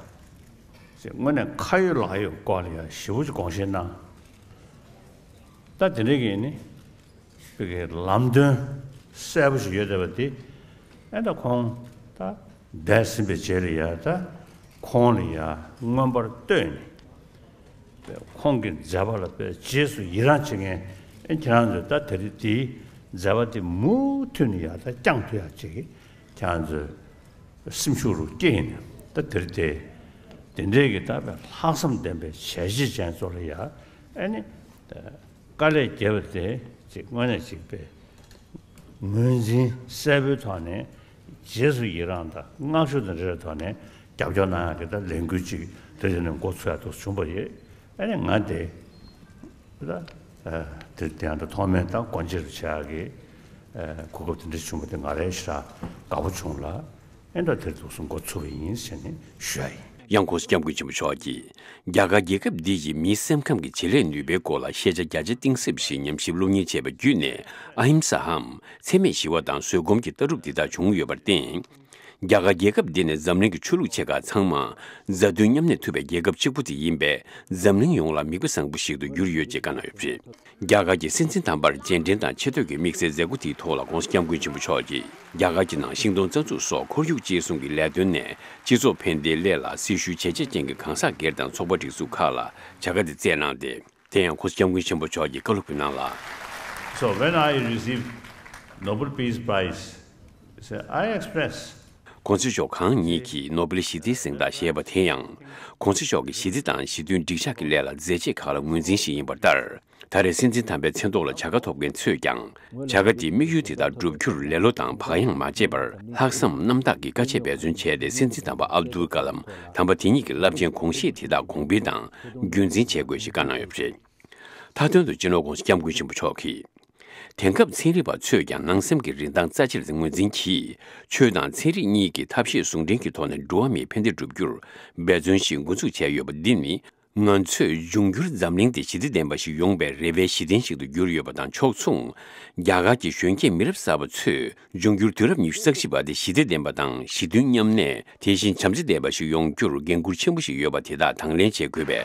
ཅིག་དངོས་གནས་ཁ་ཡོད་ལག་ཡོད་སྐོར་ལ་ཡང་ཞེ་པོ་ཅིག་དགོངས་བཞེས་གནང་། ད་དེ་འདྲ་གི་ནི། བོད་ཀྱི་ལམ་སྟོན་གསལ་པོ་ཞིག་ཡོད་བསྡད་པ་དེ། ཨེ་ད་ཁོང་ད་འདས་ཟིན་པའི་རྗེས་ལ་ཡང་ད་ཁོང་ལ་ཡང་མངོན་པར་བསྟོད་ནས། ཁོང་གི་མཛད་པ་ལ་དཔེ་རྗེས་སུ་ཡི་རང་བྱེད་མཁན་ཁྱེད་རང་ཚོས་ད་དེ་རིང་དེའི་མཛད་པ་དེ་མུ་མཐུད་ནས་ཡང་ད་བསྐྱངས་ཐུབ་ཡག་ཅིག་ཁྱེད་རང་ཚོས་སེམས་ཤུགས་རུ་སྐྱེས་ནས་ད་དེ་རིང་དེ་དེ་འདྲའི་གི་ད་དཔེ་ལྷག་བསམ་ལྡན་པའི་བྱས་རྗེས་ཅན་ཚོ་ལ་ཡང་ཨེ་ནི་དཀའ་ལས་བརྒྱབ་པ་དེ་ཅིག་དངོས་གནས་ཅིག་དཔེ། ངོས་འཛིན་གསལ་པོའི་ཐོག་ནས་རྗེས་སུ་ཡི་རང་དང་བསྔགས་བརྗོད་དང་འབྲེལ་བའི་ཐོག་ནས་རྒྱབ་སྐྱོར་གནང་ཡག་གི་ད་ལས་འགུལ་ཅིག་དེ་རྗེས་ནས་འགོ་ཚུགས་ཡག་ཏུ་བྱུང་པ་རེད། ཨ་ནི་ང་དེ་ད་དེ་དེ་ཡང་ད་ཐོག་མའི་ད་སྒོ་འབྱེད་རུ་བྱེད་ཡག་གི་གོ་སྐབས་དེ་འདྲ་བྱུང་བ་དེ་ང་རང་ཞེ་དྲག་དགའ་པོ་བྱུང་ལ། ཨེ་ད་དེར་འདུག་སེ་འགོ་ཚུགས་པ་ཡིན་ཟེར་ནས་ཞུ་ཡ་ཡིན། ཡང་༸གོང་ས་༸སྐྱབས་མགོན་ཆེན་པོ་མཆོག་གིས་རྒྱ་གར་རྒྱལ་ཁབ་འདི་ཡི་མིའི་སེམས་ཁམས་ཀྱི་བྱེད་ལས་ནུས་པའི་སྐོར་ལ་ཤེས་བྱ་བརྒྱ་ཆ་གཏིང་ཟབ་ཞིག་ཉམས་ཞིབ་སློབ་གཉེར་བྱས་པ་བརྒྱུད་ནས་ཨ་ཧིམ་ས་འམ་འཚེ་མེད་ཞི་བ་དང་བཟོད་སྒོམ་གྱི་ལྟ་གྲུབ་འདི་དག་བྱུང་ཡོད་པར་བརྟེན། རྒྱ་གར་རྒྱལ་ཁབ་འདི་ནི་འཛམ་གླིང་གི་ཆོས་ལུགས་ཆེ་ཁག་ཚང་མ་མཛའ་མཐུན་མཉམ་གནས་ཐུབ་པའི་རྒྱལ་ཁབ་གཅིག་པུ་དེ་ཡིན་པས་འཛམ་གླིང་ཡོངས་ལ་མིག་དཔེ་བཟང་པོ་ཞིག་ཏུ་གྱུར་ཡོད་ཅེས་བཀའ་གནང་ཡོད་པ་རེད། རྒྱ་གར་གྱི་སྲིད་འཛིན་དམ་པར་རྗེས་དྲན་དང་ཆེ་བསྟོད་ཀྱི་དམིགས་བསལ་མཛད་སྒོ་དེའི་ཐོག་ལ་༸གོང་ས་༸སྐྱབས་མགོན་ཆེན་པོ་མཆོག་གིས་རྒྱ་གར་གྱི་ནང་ཤིང་སྡོང་རྩ་འཛུགས་སོགས་ཁོར་ཡུག་གཅེས་སྲུང་གི་ལས་དོན་ནས་སྤྱི་ཚོགས་ཕན་བདེའི་སླད་ལ་སྲི་ཞུ་བྱས་རྗེས་ཅན་གྱི་གང་ཟག་སྒེར་དང་ཚོགས་པ་སྒྲིག་འཛུགས་ཁག་ལ་བྱ་དགའ་དེ་སྩལ་གནང་སྟེ། དེ་ཡང་༸གོང་ས་༸སྐྱབས་མགོན་ཆེན་པོ་མཆོག་གིས་བཀའ་སློབ་ཀྱི་ནང་ལ། So when I received Nobel Peace Prize, so I expressed གོང་ས་མཆོག་གང་ཉིད་ཀྱིས་ནོ་སྦེལ་ཞི་བདེའི་གཟེངས་རྟགས་བཞེས་པ་དེ་ཡང་། གོང་ས་མཆོག་གིས་ཞི་བདེ་དང་ཞི་མཐུན་འགྲིག་འཇགས་ཀྱི་སླད་ལ་མཛད་རྗེས་ཁག་ལ་ངོས་འཛིན་ཞིག་ཡིན་པ་ལྟར། ད་རེས་སྲིད་འཛིན་དམ་པའི་མཚན་ཐོག་ལ་བྱ་དགའ་ཐོབ་མཁན་ཚོས་ཀྱང་། བྱ་དགའ་དེའི་དམིགས་ཡུལ་དེ་དག་བསྒྲུབ་རྒྱུར་ལེ་ལོ་དང་བག་ཡངས་མ་བྱས་པར་ལྷག་བསམ་རྣམ་དག་གིས་དཀའ་སྤྱད་འབད་བརྩོན་བྱས་ཏེ་སྲིད་འཛིན་དམ་པ་ཨབ་དུལ་ཀ་ལམ་དམ་པ་དེ་ཉིད་ཀྱི་རླབས་ཆེན་དགོངས་བཞེད་དེ་དག་གོང་འཕེལ་དང་རྒྱུན་འཛིན་བྱེད་དགོས་ཞེས་བཀའ་གནང་ཡོད་པ་རེད། མཐའ་དོན་དུ་སྤྱི་ནོར་༸གོང་ས་༸སྐྱབས་མགོན་ཆེན་པོ་མཆོག་གིས། དེང་སྐབས་ཚན་རིག་པ་ཚོས་ཀྱང་ནང་སེམས་ཀྱི་རིན་ཐང་རྩ་ཆེར་ངོས་འཛིན་གྱིས། ཆོས་དང་ཚན་རིག་གཉིས་ཀྱི་ཐབས་ཤེས་ཟུང་འབྲེལ་གྱི་ཐོག་ནས་འགྲོ་བ་མིའི་ཕན་བདེ་བསྒྲུབ་རྒྱུར་འབད་བརྩོན་ཞིག་འགོ་འཛུགས་བྱས་ཡོད་པ་འདི་ནི། ང་ཚོས་འབྱུང་འགྱུར་འཛམ་གླིང་འདི་ཞི་བདེ་ལྡན་པ་ཞིག་ཡོང་བའི་རེ་བའི་གཞི་རྟེན་ཞིག་ཏུ་གྱུར་ཡོད་པ་དང་ཕྱོགས་མཚུངས། རྒྱ་གར་གྱི་གཞོན་སྐྱེས་མི་རབས་གསར་པ་ཚོས་འབྱུང་འགྱུར་དུས་རབས་ཉི་ཤུ་རྩ་གཅིག་པ་འདི་ཞི་བདེ་ལྡན་པ་དང་ཞི་མཐུན་མཉམ་གནས། དེ་བཞིན་བྱམས་བརྩེ་ལྡན་པ་ཞིག་ཡོང་རྒྱུར་འགན་འཁུར་ཆེན་པོ་ཞིག་ཡོད་པ་དེ་དག་དང་ལེན་བྱེད་དགོས་པའི་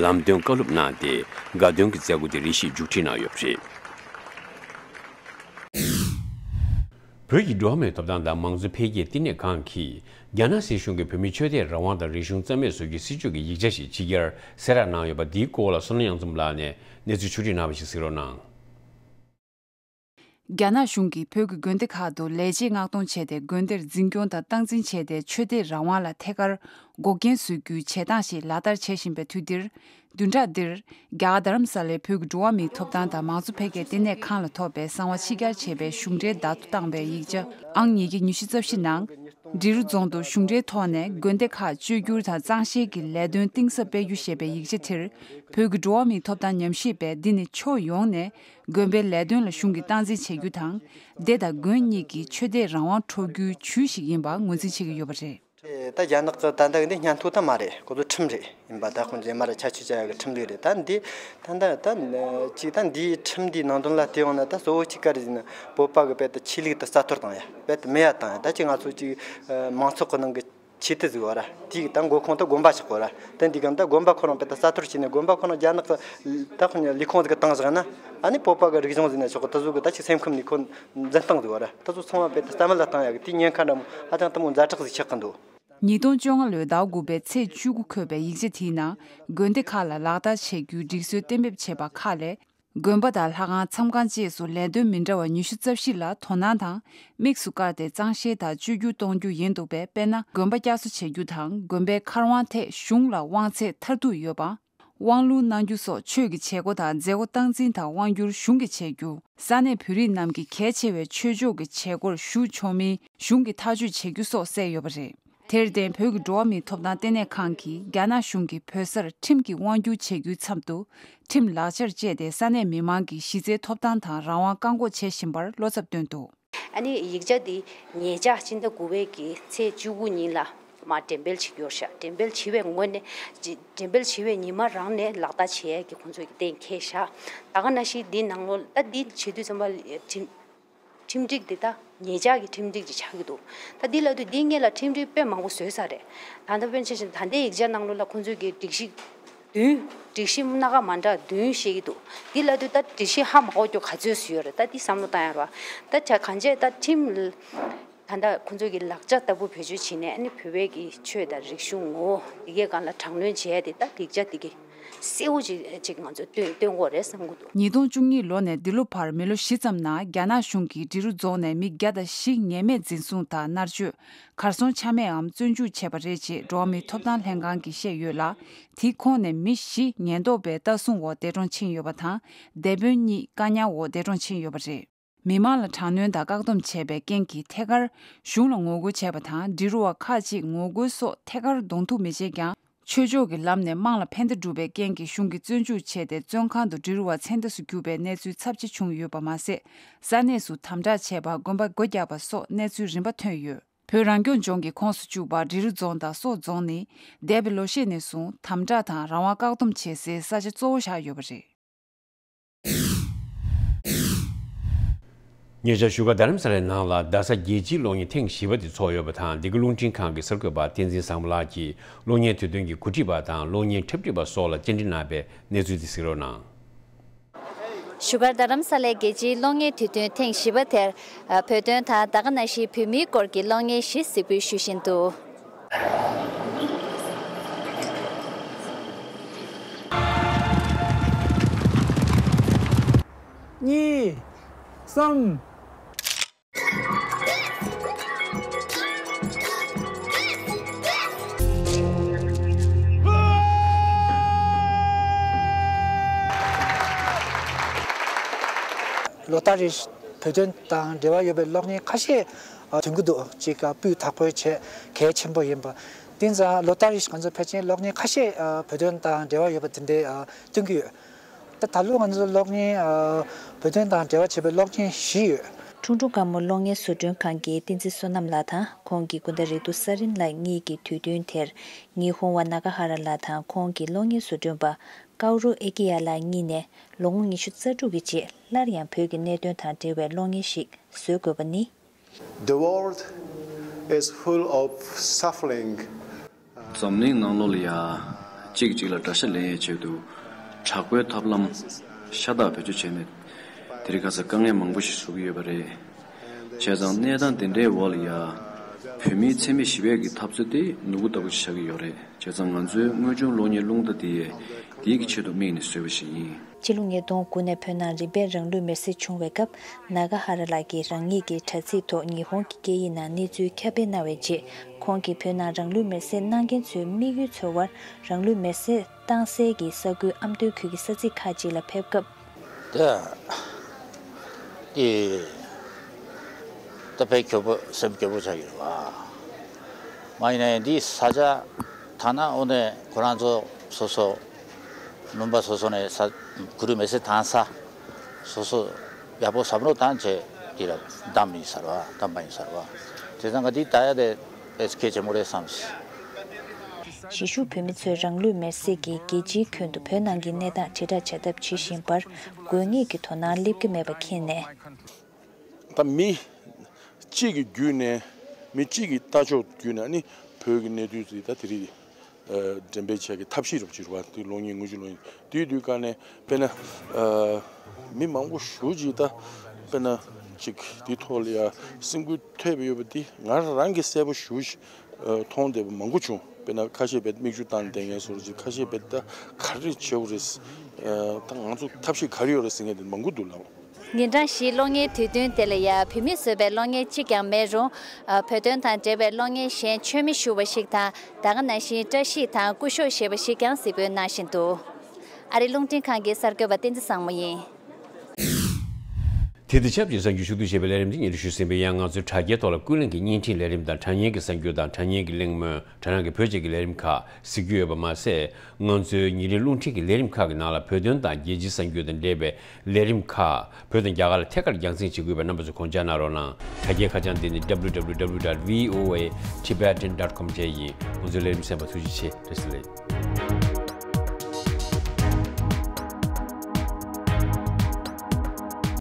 ལམ་སྟོན་བཀའ་སློབ་གནང་སྟེ། དགའ་སྟོན་གྱི་མཛད་སྒོ་དེ་རེ་ཞིག་མཇུག་སྒྲིལ་གནང་ཡོད་པ་རེད། བོད་ཀྱི་འགྲོ་བ་མིའི་ཐོབ་ཐང་དང་མང་གཙོ་འཕེལ་རྒྱས་བསྟི་གནས་ཁང་གིས་རྒྱ་ནག་སྲིད་གཞུང་གིས་བོད་མིའི་ཆོས་དད་རང་དབང་དང་རིག་གཞུང་རྩ་མེད་བཟོ་རྒྱུའི་སྲིད་བྱུས་ཀྱི་ཡིག་ཆ་ཞིག་ཕྱི་རྒྱལ་གསལ་བསྒྲགས་གནང་ཡོད་པ་འདིའི་སྐོར་ལ་བསོད་ནམས་གཡང་འཛོམས་ལགས་ནས་གནས་ཚུལ་ཕྱོགས་སྒྲིག་གནང་བ་ཞིག་གཟིགས་རོགས་གནང་། རྒྱ་ནག་གཞུང་གིས་བོད་ཀྱི་དགོན་སྡེ་ཁག་ཏུ་ལས་བྱེད་མངགས་གཏོང་བྱས་ཏེ། དགོན་སྡེར་འཛིན་སྐྱོང་དང་སྟངས་འཛིན་བྱས་ཏེ། ཆོས་དད་རང་དབང་ལ་ཐད་ཀར་འགོག་རྐྱེན་བཟོ་རྒྱུའི་བྱེད་སྟངས་ཤིག་ལག་བསྟར་བྱེད་བཞིན་པའི་དུས་འདིར། བདུན་ཕྲག་འདིར། རྒྱ་གར་རྡ་རམ་ས་ལའི་བོད་ཀྱི་འགྲོ་བ་མིའི་ཐོབ་ཐང་དང་མང་གཙོ་འཕེལ་རྒྱས་བསྟི་གནས་ཁང་ལ་ཐོབ་པའི་གསང་བ་ཕྱི་གྱར་བྱས་པའི་གཞུང་འབྲེལ་བརྡ་ཐོ་བཏང་བའི་ཡིག་ཆ་ཨང་ཉིས་བརྒྱ་ཉི་ཤུ་རྩ་བཞི་ནང་། འབྲི་རུ་རྫོང་དུ་གཞུང་འབྲེལ་ཐོག་ནས་དགོན་སྡེ་ཁག་བཅོས་བསྒྱུར་དང་གཙང་བཤེར་གྱི་ལས་དོན་གཏིང་ཟབ་སྤེལ་རྒྱུ་ཞེས་པའི་ཡིག་ཆ་དེར། བོད་ཀྱི་འགྲོ་བ་མིའི་ཐོབ་ཐང་ཉམས་ཞིབ་པས། འདི་ནི་ཕྱོགས་ཡོངས་ནས་དགོན་པའི་ལས་དོན་ལ་གཞུང་གིས་སྟངས་འཛིན་བྱེད་རྒྱུ་དང་། སྡེ་དང་དགོན་གཉིས་ཀྱི་ཆོས་དད་རང་དབང་འཕྲོག་རྒྱུའི་ཇུས་ཤིག་ཡིན་པ་ངོས་འཛིན་བྱེད་ཀྱི་ཡོད་པ་རེད། ད་རྒྱ་ནག་གི་ད་ལྟ་འདི་སྙན་ཐོ་ད་མ་རེད། ཁོ་ཚོ་ཁྲིམས་རེད། ཡིན་པ་ད་ཁོང་རྗེས་མར་ཁྱད་ཆོས་བྱ་ཡག་གི་ཁྲིམས་ལུགས་རེད། ད་འདི་ད་ད་ད་ཅིག་ད་འདིའི་ཁྲིམས་འདིའི་ནང་དོན་ལ་བལྟས་ཡོང་ན། ད་གཙོ་བོ་གཅིག་ག་རེ་ཟེར་ན། བོད་པ་གི་དཔེ་ད་ཆོས་ལུགས་ད་རྩ་གཏོར་བཏང་ཡ། དཔེ་ད་མེད་ཡ་བཏང་ཡ། ད་ཅིག་ང་ཚོ་ཅིག་མང་ཚོགས་གི་ནང་གི་ཆོས་དད་ཟིག་བ་ར། དེའི་ད་འགོ་ཁུངས་ད་དགོན་པ་ཆགས་གོ་ར། ད་འདི་གམ་ད་དགོན་པ་ཁོ་རང་དཔེ་ད་རྩ་གཏོར་བྱས་ནས། དགོན་པ་ཁོ་རང་རྒྱ་ནག་གི་ད་ཁོ་ལས་ཁུངས་ཟིག་གི་བཏང་བཞག་ན། ཨ་ནི་བོད་པ་གི་རིག་གཞུང་ཟེར་ན་ཆོག་གི། ད་གཟོད་གི་ད་ཅིག་སེམས་ཁམས་ནས་ཁོ་འཛིན་སྟངས་ཟིག་བ་ར། ད་ཚོ་ཚང་མ་དཔེ་ད་རྩ་མེད་ལ་བཏང་ཡ་གི་དེའི་ཉེན་ཁ་འདྲ་མོ་ཧ་ཅང་དེ་མོ་ཛ་དྲག་ཟིག་ཆགས་གི་འདུག། ཉིས་སྟོང་བཅོ་ལྔ་ལོའི་ཟླ་དགུ་པའི་ཚེས་བཅུ་དགུ་འཁོད་པའི་ཡིག་ཆ་དེའི་ནང་། དགོན་སྡེ་ཁག་ལ་ལག་བསྟར་བྱེད་རྒྱུའི་སྒྲིག་སྲོལ་གཏན་འབེབས་བྱས་པ་ཁག་ལས། དགོན་པ་དང་ལྷ་ཁང་མཚམས་ཁང་བཅས་སུ་ལས་དོན་མི་འདྲ་བ་ཉི་ཤུ་རྩ་བཞི་ལ་དོ་སྣང་དང་དམིགས་སུ་བཀར་ཏེ་གཙང་བཤེར་དང་བཅོས་བསྒྱུར་གཏོང་རྒྱུ་ཡིན་འདུག་པས། དཔེར་ན། དགོན་པ་བསྐྱར་གསོ་བྱེད་རྒྱུ་དང་། དགོན་པའི་མཁར་དབང་ཐད་གཞུང་ལ་དབང་ཚད་མཐར་ཐུག་ཡོད་པ། དབང་ལུང་གནང་རྒྱུ་སོགས་ཆོས་ཀྱི་བྱེད་སྒོ་དང་མཛད་སྒོ་སྟངས་འཛིན་དང་དབང་སྒྱུར་གཞུང་གིས་བྱེད་རྒྱུ། ས་གནས་བོད་རིགས་རྣམས་ཀྱིས་གལ་ཆེ་བའི་ཆོས་ཕྱོགས་ཀྱི་བྱེད་སྒོར་ཞུགས་ཆོག་མིན་གཞུང་གིས་ཐག་གཅོད་བྱེད་རྒྱུ་སོགས་གསལ་ཡོད་པ་རེད། དེར་བརྟེན། བོད་ཀྱི་འགྲོ་བ་མིའི་ཐོབ་ཐང་ལྟེ་གནས་ཁང་གིས་རྒྱ་ནག་གཞུང་གིས་བོད་སར་ཁྲིམས་ཀྱི་དབང་སྒྱུར་བྱེད་རྒྱུའི་མཚམས་དུ། ཁྲིམས་ལག་ཆར་སྤྱད་དེ་ས་གནས་མི་མང་གི་གཞི་རྩའི་ཐོབ་ཐང་དང་རང་དབང་བཀག་འགོག་བྱེད་བཞིན་པར་བློ་འཚབ་བཏོན་འདུག། ཨ་ནི་ཡིག་ཆ་འདི་ཉེ་ཆར་སྤྱི་ཟླ་དགུ་པའི་གི་ཚེས་བཅུ་དགུ་ཉིན་ལ་མར་འགྲེམས་སྤེལ་བྱེད་ཀྱི་ཡོད་ཤག། འགྲེམས་སྤེལ་བྱེད་པའི་ངོས་ནས། འགྲེམས་སྤེལ་བྱེད་པའི་ཉི་མ་རང་ནས་ལག་བསྟར་བྱེད་ཡས་ཀྱི་ཁོང་ཚོས་ཀྱི་གཏན་འཁེལ་ཤག། ད་ག་ནང་བཞིན་འདི་ནང་ལོགས་ད་འདི་བྱེད་དུས་ཙམ་པ་ཁྲིམས་ཁྲིམས་སྒྲིག་འདི་ད་ཉེ་ཆར་གྱི་ཁྲིམས་སྒྲིག་ཅིག་ཆགས་ཀྱི་འདུག། ད་འདི་ལབ་དུས་འདི་སྔོན་ལ་ཁྲིམས་སྒྲིག་དཔེ་མང་པོ་བཟོས་ཚར་རེད། ད་ལྟ་དཔེར་ན་ཆ་བཞག་ན་ད་ལྟའི་ཡིག་ཆ་ནང་ལོགས་ལ་ཁོང་ཚོས་ཀྱི་སྒྲིག་གཞི་བདུན། སྒྲིག་གཞི་སྣ་ཁ་མ་འདྲ་བདུན་བཤད་ཀྱི་འདུག། འདི་ལབ་དུས་ད་སྒྲིག་གཞི་ཧ་མ་གོ་རྒྱུ་ག་ཚོད་ཅིག་ཡོད་རེད། ད་འདི་བསམ་བློ་བཏང་ཡ་རེད་བ། ད་ཆ་གང་བྱས་ད་ཁྲིམས་ད་ལྟ་ཁོང་ཚོས་ཀྱི་ལག་ཆ་ལྟ་བུ་བེད་སྤྱོད་བྱས་ནས་ཨ་ནི་བོད་པའི་གི་ཆོས་དང་རིག་གཞུང་ངོ་བོ་འདི་གའི་སྒང་ལ་དྲག་གནོན་བྱས་ཏེ་ད་ཡིག་ཆ་འདི་གི་གསལ་བོ་ཅིག་ཅིག་ང་ཚོས་སྟོན་སྟོན་དགོས་རེད་བསམ་གྱི་འདུག། ཉིས་སྟོང་བཅུ་གཉིས་ལོ་ནས་འདི་ལོ་བར་མི་ལོ་བཞི་ཙམ་ནང་རྒྱ་ནག་གཞུང་གིས་འབྲི་རུ་རྫོང་ནས་མི་བརྒྱ་དང་བཞི་ངེས་མེད་འཛིན་བཟུང་དང་མནར་གཅོད། གར་སོང་ཆ་མེད་འམ་བཙོན་འཇུག་བྱས་པ་རེད་ཅེས་འགྲོ་བ་མིའི་ཐོབ་ཐང་ལྷན་ཁང་གིས་བཤད་ཡོད་ལ། དེའི་ཁོངས་ནས་མི་བཞི་ཉེན་རྟོག་པའི་ལྟ་སྲུང་འོག་འདས་གྲོངས་ཕྱིན་ཡོད་པ་དང་། སྡེ་དཔོན་གཉིས་བཀག་ཉར་འོག་འདས་གྲོངས་ཕྱིན་ཡོད་པ་རེད། མི་མང་ལ་དྲག་གནོན་དང་བཀག་སྡོམ་བྱས་པའི་རྐྱེན་གྱིས་ཐད་ཀར་གཞུང་ལ་ངོ་རྒོལ་བྱས་པ་དང་། འབྲི་རུ་བ་ཁག་ཅིག་ངོ་རྒོལ་སོགས་ཐད་ཀར་གདོང་ཐུག་མི་བྱེད་ཀྱང་། ཆོས་ཕྱོགས་ཀྱི་ལམ་ནས་དམངས་ལ་ཕན་བདེ་སྒྲུབ་པའི་རྐྱེན་གྱིས་གཞུང་གིས་བཙོན་འཇུག་བྱས་ཏེ། བཙོན་ཁང་དུ་འབྲི་རུ་བ་ཚེ་འདས་སུ་གྱུར་པའི་གནས་ཚུལ་ཚབས་ཆེ་བྱུང་ཡོད་པ་མ་ཟད། ས་གནས་སུ་དམ་དྲག་བྱས་པར་དགོན་པ་སྒོ་བརྒྱབ་པ་སོགས་གནས་ཚུལ་རིམ་པ་ཐོན་ཡོད། བོད་རང་སྐྱོང་ལྗོངས་ཀྱི་ཁོངས་སུ་བཅུག་པ་འབྲི་རུ་རྫོང་དང་སོག་རྫོང་ནི། འདས་པའི་ལོ་ཤས་ནས་བཟུང་དམ་དྲག་དང་རང་དབང་བཀག་སྡོམ་བྱེད་སའི་ས་ཆ་གཙོ་བོ་ཆགས་ཡོད་པ་རེད། ཉེ་ཆར་བཞུགས་སྒར་རྡ་རམ་ས་ལའི་ནང་ལ་རྡ་ས་རྒྱལ་སྤྱིའི་གློག་བརྙན་ཐེངས་བཞི་པ་དེ་ཚོགས་ཡོད་པ་དང་། འདི་ག་རླུང་འཕྲིན་ཁང་གི་གསར་འགོད་པ་བསྟན་འཛིན་བཟང་པོ་ལགས་ཀྱིས་གློག་བརྙན་དུས་སྟོན་གྱི་གོ་སྒྲིག་པ་དང་གློག་བརྙན་འཁྲབ་ཁྲིད་པ་སོགས་ལ་བཅར་འདྲི་གནང་བའི་གནས་ཚུལ་དེ་གཟིགས་རོགས་གནང་། བཞུགས་སྒར་རྡ་རམ་ས་ལའི་རྒྱལ་སྤྱིའི་གློག་བརྙན་དུས་སྟོན་ཐེངས་བཞི་པ་དེར། ཨ། བོད་དོན་དང་ད་ག་ནང་བཞིན་བོད་མིའི་སྐོར་གྱི་གློག་བརྙན་བཞི་གཟིགས་འབུལ་ཞུ་བཞིན་འདུག། གཉིས། གསུམ། ལོ་ལྟར་རེ་བོད་དོན་དང་འབྲེལ་བ་ཡོད་པའི་གློག་བརྙན་ཁ་ཤས་ཐོན་གྱི་འདུག། གཅིག་སྤུས་དག་པོ་བྱས་གལ་ཆེན་པོ་ཡིན་པ། དེ་ཙང་ལོ་ལྟར་རེ་ང་ཚོ་ཕལ་ཆེར་གློག་བརྙན་ཁ་ཤས་བོད་དོན་དང་འབྲེལ་བ་ཡོད་པ་དེ་འདྲའི་སྟོན་གྱི་ཡོད། ད་ད་ལོ་ང་ཚོ་གློག་བརྙན། ཨ། བོད་དོན་དང་འབྲེལ་བ་བྱས་པའི་གློག་བརྙན་བཞི་ཡོད། ཁྲུང་ཁྲུང་དཀར་མོ་གློག་བརྙན་བཟོ་སྐྲུན་ཁང་གི་བསྟན་འཛིན་བསོད་ནམས་ལགས་དང་ཁོང་གི་སྐུ་ཟླ་རེ་ཏུ་ས་རིན་ལགས་གཉིས་ཀྱིས་དུས་སྟོན་དེར་ཉི་ཧོང་བ་ནཱ་ག་ཧ་ར་ལགས་དང་ཁོང་གི་གློག་བརྙན་བཟོ་སྐྲུན་པ་ཀའུ་རུ་ཨེ་ཀི་ཡ་ལགས་གཉིས་ནས་ལོ་ངོ་ཉི་ཤུ་རྩ་དྲུག་གི་རྗེས་སླར་ཡང་བོད་ཀྱི་གནད་དོན་དང་འབྲེལ་བའི་གློག་བརྙན་ཞིག་བཟོ་དགོས་པ་ནི། The world is full of suffering. འཛམ་གླིང་ནང་ལོགས་ལ་ཡ། གཅིག་གིས་གཅིག་ལ་དགྲ་ཤ་ལེན་ཡའི་ཆེད་དུ། དྲག་པོའི་ཐབས་ལམ་ཤ་སྟག་བེད་སྤྱོད་བྱས་ནས། དེ་རིང་ཁ་སང་དཀའ་ངལ་མང་པོ་ཞིག་བཟོ་གི་ཡོད་པ་རེད། བྱས་ཙང་གནས་སྟངས་དེ་འདྲའི་འོག་ལ་ཡ། བོད་མིའི་འཚེ་མེད་ཞི་བའི་གི་འཐབ་རྩོད་དེ་ནོར་བུ་ལྟ་བུ་ཞིག་ཆགས་ཀྱི་ཡོད་རེད། བྱས་ཙང་ང་ཚོའི་དངོས་བྱུང་གློག་བརྙན་རླུང་རྟ་འདི་ཡས་འདིའི་གི་ཆེད་དུ་དམིགས་ནས་བཟོས་པ་ཞིག་ཡིན། ཕྱི་ལོ་ཉིས་སྟོང་དགུ་ནས་བོད་ནང་རིམ་པས་རང་ལུས་མེར་སྲེག་བྱུང་བའི་སྐབས། ནཱ་ག་ཧ་ར་ལགས་ཀྱིས་རང་ཉིད་ཀྱི་དྲ་ཚིགས་ཐོག་ཉི་ཧོང་གི་སྐད་ཡིག་ནང་གནས་ཚུལ་ཁྱབ་སྤེལ་གནང་བའི་རྗེས། ཁོང་གིས་བོད་ནང་རང་ལུས་མེར་སྲེག་གནང་མཁན་ཚོའི་དམིགས་ཡུལ་འཚོལ་བར། རང་ལུས་མེར་སྲེག་བཏང་སའི་གི་ས་ཁུལ་ཨ་མདོའི་ཁུལ་གྱི་ས་ཚིགས་ཁག་ཅིག་ལ་ཕེབས་སྐབས། དེ་དེ་ད་དཔེ་སྐྱོ་པོ་སེམས་སྐྱོ་པོ་ཆགས་ཡོད་པ། མ་ཡིན་ན་འདི་ས་ཆ་ཐ་ན་འོ་ནས་ཁོ་རང་ཚོ་སོ་སོ་ལུང་པ་སོ་སོ་ནས་ས་གུ་རུ་མེ་སེ་ཐང་ས་སོ་སོ་ཡག་པོ་བསམ་བློ་བཏང་བྱས་འདི་ལ་བདམས་ཡིན་ཟེར་བ། བདམས་པ་ཡིན་ཟེར་བ། དེ་ཙང་ག་འདི་ད་ཡ་དེ་ཨེ་སི་ཁེ་ཆེན་མོ་རེད་བསམ། གཞིས་བཞུགས་བོད་མི་ཚོས་རང་ལུས་མེར་སྲེག་གིས་རྒྱལ་སྤྱིའི་ཁྱོན་དུ་བོད་ནང་གི་གནས་སྟངས་དྲིལ་བསྒྲགས་བྱ་ཐབས་བྱེད་བཞིན་པར་དགོས་ངེས་ཀྱི་དོ་སྣང་སླེབས་ཀྱི་མེད་པ་མཁྱེན་ནས། ད་མི་གཅིག་གི་བརྒྱུད་ནས་མི་གཅིག་གི་ལྟ་ཕྱོགས་བརྒྱུད་ནས་ནི་བོད་ཀྱི་གནས་དུས་དེ་ད་དེ་རིང་འགྲེམས་སྤེལ་བྱས་ཀྱི་ཐབས་ཤེས་རོབ་ཅིག་རེད་བ། དེ་གློག་བརྙན་དངོས་གཞི་གློག་བརྙན་དེའི་དུས་ག་ནས་དཔེར་ན་མི་མང་པོ་ཞེ་ཅིག་ད་དཔེར་ན་ཅིག་དེའི་ཐོག་ལ་ཡ་སེམས་འགུལ་ཐེབས་ཡོད་པ་དེ་ང་རང་གི་གསལ་པོ་ཞེ་ཅིག་མཐོང་བསྡད་པ་མང་པོ་བྱུང་། དཔེར་ན་ཁ་ཤས་བས་མིག་ཆུ་བཏང་བསྡད་མཁན་བཟོ་འདྲ་ཅིག་ཁ་ཤས་བས་ད་ག་རེ་བྱེད་དགོས་རེད། ད་ང་ཚོ་ཐབས་ཤེས་ག་རེ་ཡོད་རེད་ཟེར་མཁན་དེ་མང་པོ་འདུག་ལགས། ཉིན་གྲངས་བཞིའི་གློག་བརྙན་དུས་སྟོན་དེ་ལ་ཡ་བོད་མིས་བཟོས་པའི་གློག་བརྙན་གཅིག་ཀྱང་མེད་རུང་། བོད་དོན་དང་འབྲེལ་བའི་གློག་བརྙན་གཞན་མཆོད་མེ་ཞུ་བ་ཞིག་དང་། ད་ག་ནང་བཞིན་བཀྲ་ཤིས་དང་སྐུ་ཞབས་ཞེས་པ་ཞིག་ཀྱང་གཟིགས་འབུལ་གནང་བཞིན་འདུག། ཨ་རིའི་རླུང་འཕྲིན་ཁང་གི་གསར་འགོད་པ་བསྟན་འཛིན་བཟང་མོ་ཡིན། དེ་དང་ཆབས་ཅིག་གསར་འགྱུར་ཞུ་གཏུག་བྱེད་པའི་ལས་རིམ་འདི་ཉིད་དུ་ཞུས་ཟིན་པའི་ཡང་ང་ཚོའི་དྲ་རྒྱའི་ཐོག་ལ་ཀུན་གླེང་གི་བརྙན་འཕྲིན་ལས་རིམ་དང་དྲ་བརྙན་གྱི་གསར་འགྱུར་དང་དྲ་བརྙན་གྱི་གླེང་མོལ། དྲ་ནང་གི་བོད་ཀྱི་ལས་རིམ་ཁག་གཟིགས་རྒྱུ་ཡོད་པ་མ་ཟད། ང་ཚོའི་ཉིན་རེའི་རླུང་འཕྲིན་གྱི་ལས་རིམ་ཁག་གི་ནང་ལ་བོད་དོན་དང་རྒྱལ་སྤྱིའི་གསར་འགྱུར་དང་འབྲེལ་བའི་ལས་རིམ་ཁག་བོད་དང་རྒྱ་གར་ལ་ཐད་ཀར་རྒྱང་སྲིང་བྱེད་ཀྱི་ཡོད་པས། རྣམ་པ་ཚོས་དགོངས་འཇགས་གནང་རོགས་གནང་། དྲ་རྒྱའི་ཁ་བྱང་འདི་ནི་W W W dot V O A Tibetan dot com བཅས་ཡིན། ང་ཚོའི་ལས་རིམ་གསན་པར་ཐུགས་རྗེ་ཆེ། བཀྲ་ཤིས་བདེ་ལེགས།